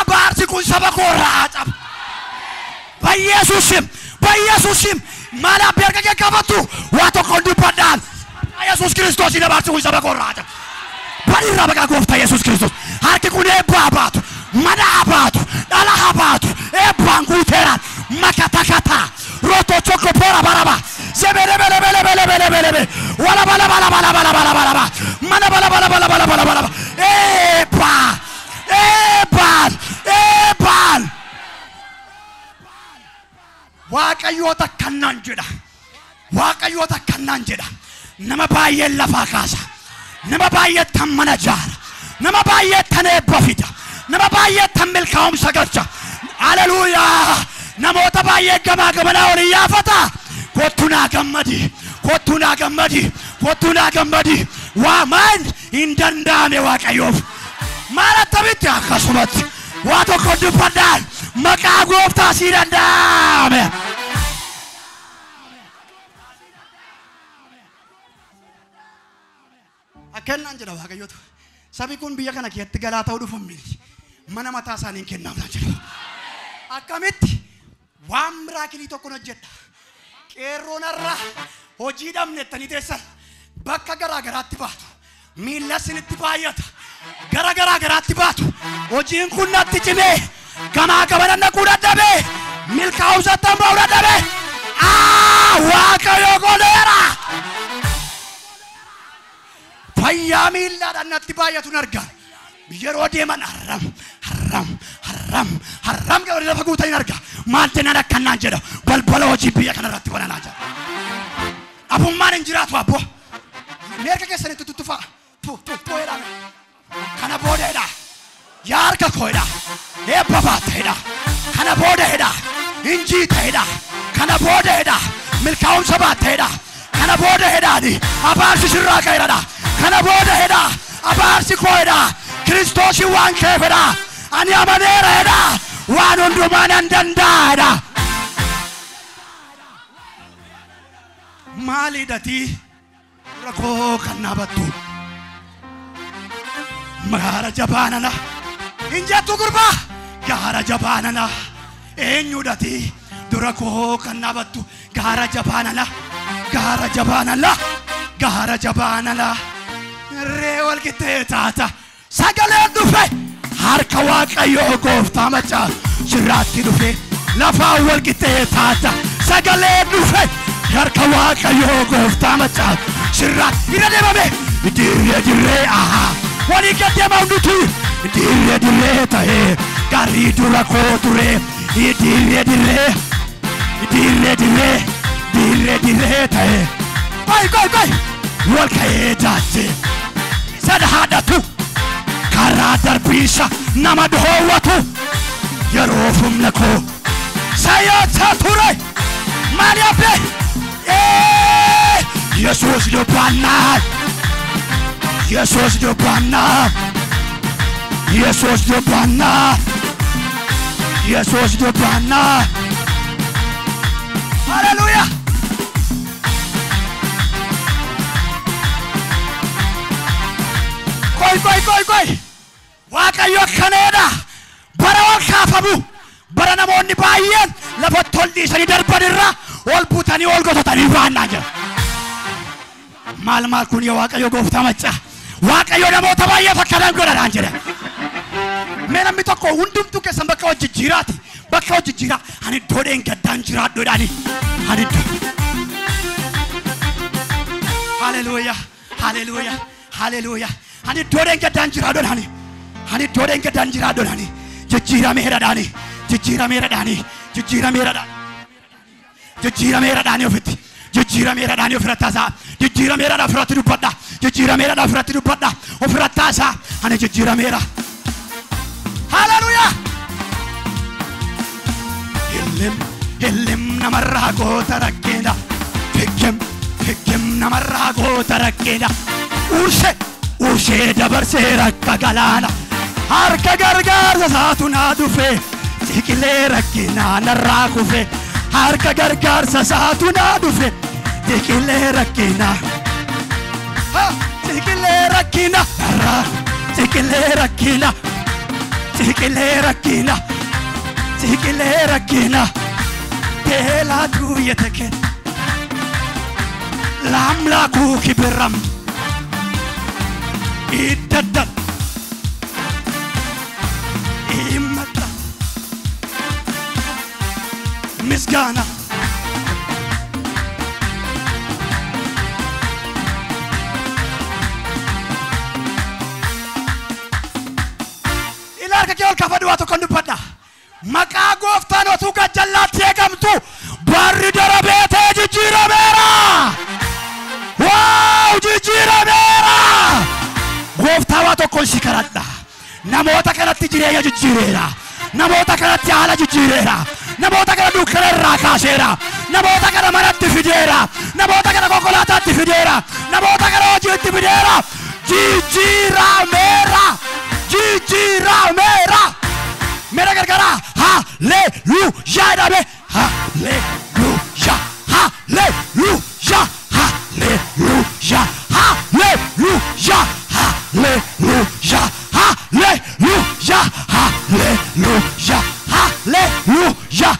Abaarsi kun saba koo irraa haa cabu. በኢየሱስ ስም በኢየሱስ ስም ማላ ቢያርገ ከፈቱ ዋቶ ቆንዱ ፓዳል ኢየሱስ ክርስቶስ ይለባርሱ ይዘበ ቆራጨ በዲራ በቃ ጎፍታ ኢየሱስ ክርስቶስ ሀርኪ ኩን ኤባ አባቱ መና አባቱ ዳላ አባቱ ኤባን ጉቴራ መከታከታ ሮቶ ቾኮ ፖራ ባራባ ዘበለ በለ በለ በለ በለ በለ በለ ወላ ባላ ባላ ባላ ባላ ባላ ባላ መና ባላ ባላ ባላ ባላ ባላ ባላ ኤባ ኤባል ኤባል Waaqayyoota kannaan jedha. Waaqayyoota kannaan jedha. Nama baay'ee lafaa kaasa. Nama baay'ee tan mana jaara. Nama baay'ee tan eebba fida. Nama baay'ee tan milkaa'umsa galcha. Haleluuyaa. Namoota baay'ee gamaa gamanaa ol iyyaafata. Kottu naa gammadi. Kottu naa gammadi. Kottu naa gammadi. Waa maan Hin danda'ame Waaqayyoof. Maal attamitti akkasumatti waa tokko dubbadhaan maqaa gooftaa sii danda'ame. Akkannaan jedha Waaqayyootu. Sabi kun biyya kana keessatti galaa ta'uu dhufu miti. Mana mataa isaaniin kennaaf jedha. Akkamitti waan miraakilii tokkon hojjedha. Qeerroon har'a hojii dhabne jettanii teessan bakka garaa garaatti baatu. Miilla isinitti baay'ata. Gara garaa garaatti baatu. Hojiin kun natti cimee gamaa gamana naquu dadhabee milkaa'umsattan ba'uu dadhabee Waaqayyo godheera. Fayyaa miillaadhaan natti baay'atu argaa. Yeroo deeman harram harram harram harram gara lafa guutanii argaa. Maal jennaan akkanaan jedha. Balbala hojii biyya kanarratti bananaa jira. Abummaan hin jiraatu abbo. Meerka keessanitti tuttufaa. Tu tu tu jedhame. Kana booda jedha. Yaa harka koo jedha. Eebba baatta jedha. Kana booda jedha. Injiita jedha. Kana booda jedha. Milkaa'umsa baatta jedha. Kana booda jedhaani. Abaarsi sirraa ka'eera. Kana booda jedha. Abaarsi koo jedha. Kiristoosi waan keef jedha. Ani amaneera jedha. Waan hundumaa nan danda'a jedha. Maaliidhatii rakkoo kan dhaabattu? Gaara jabaanana. Hin jettu gurbaa. Gaara jabaanana. Eenyuudhatii dura koo kan dhaabattu? Gaara jabaanana. Gaara jabaanana. Gaara jabaanana. Ree wal qixxee taata. Sagaleen dhufe harka Waaqayyoo gooftaa macaa sirraatti dhufe lafaa wal qixxee taata. Sagaleen dhufe harka Waaqayyoo gooftaa macaa sirraatti irra deemame. Dirree dirree ahaa walii gad deema hundutu. Dirree dirree ta'ee gaarii dura koo ture. Dirree dirree dirree dirree dirree dirree ta'ee qoy qoy qoy wal ka'ee jaajee sana haadhatu. Karaa darbiisa nama dhoowwatu yeroo humna koo sayyaataa ture maal yaabbe Yesuus dubbannaa Yesuus dubbannaa Yesuus dubbannaa Yesuus dubbannaa. Haleluuyaa. Qoy qoy qoy qoy. Waaqayyo akkaneedha. Bara ol kaafamu. Bara namoonni baay'een lafatti ol dhiisanii darban irra ol butanii ol gototanii baannaa jira. Maal maal kun yaa Waaqayyo gooftaa macaa. Waaqayyo namoota baay'eef akkanaan godhadhaan jedha. Mee namni tokko hundumtuu keessan bakka hojii jiraati. Bakka hojii jira. Ani iddoo dheengaddaan jiraadhu jedhani. Ani iddoo. Haleluuyaa. Haleluuyaa. Haleluuyaa. Ani iddoo dheengaddaan jiraadhu jedhani. Ani iddoo dheengaddaan jiraadhu jedhani. Jijjiirameera jedhani. Jijjiirameera jedhani. Jijjiirameera jedhani. Jijjiirameera jedhani ofitti. Jijjiirameera jedhani ofirratti haasa'a. Jijjiirameera jedhani ofirratti dubbadha. Jijjiirameera jedhani ofirratti dubbadha. Ofirratti haasa'a. Ani jijjiirameera. Haleluuyaa. Hillim hillim namarraa goota rakkeedha. Figgim figgim namarraa goota rakkeedha. Ursee ursee dabarsee rakka galaana. Harka gargaarsa isaatu naa dhufe. Ciqilee rakkinaa narraa kufe. Harka gargaarsa isaatu naa dhufe. Ciqilee rakkinaa. Ciqilee rakkinaa narraa. Ciqilee rakkinaa. Ciqilee rakkinaa. Ciqilee rakkinaa. Teelaatu yeteke. Lamlaakuu kibiram. Iddadda. Himmata. Misgaana. Ilaalcha kee ol kaafadhu waa tokko dubbadha. Maqaa gooftaan otuu gajjallaatti eegamtu barri darabee ta'e jijjiirameera. Waaw jijjiirameera. Gooftaa waa tokkoon si kadhadha. Namoota kanatti jireenya jijjiireera. Namoota kanatti haala jijjiireera. Namoota kana dukkana irraa kaaseera. Namoota kana manatti fideera. Namoota kana konkolaataatti fideera. Namoota kana hojiitti fideera. Jijjiirameera. Jijjiirameera. Meera gargaaraa. Haleluuyaa jedhame. Haleluuyaa. Haleluuyaa. Haleluuyaa. Haleluuyaa. Haleluuyaa. Haleluuyaa. Haleluuyaa. Haleluuyaa. Haleluuyaa.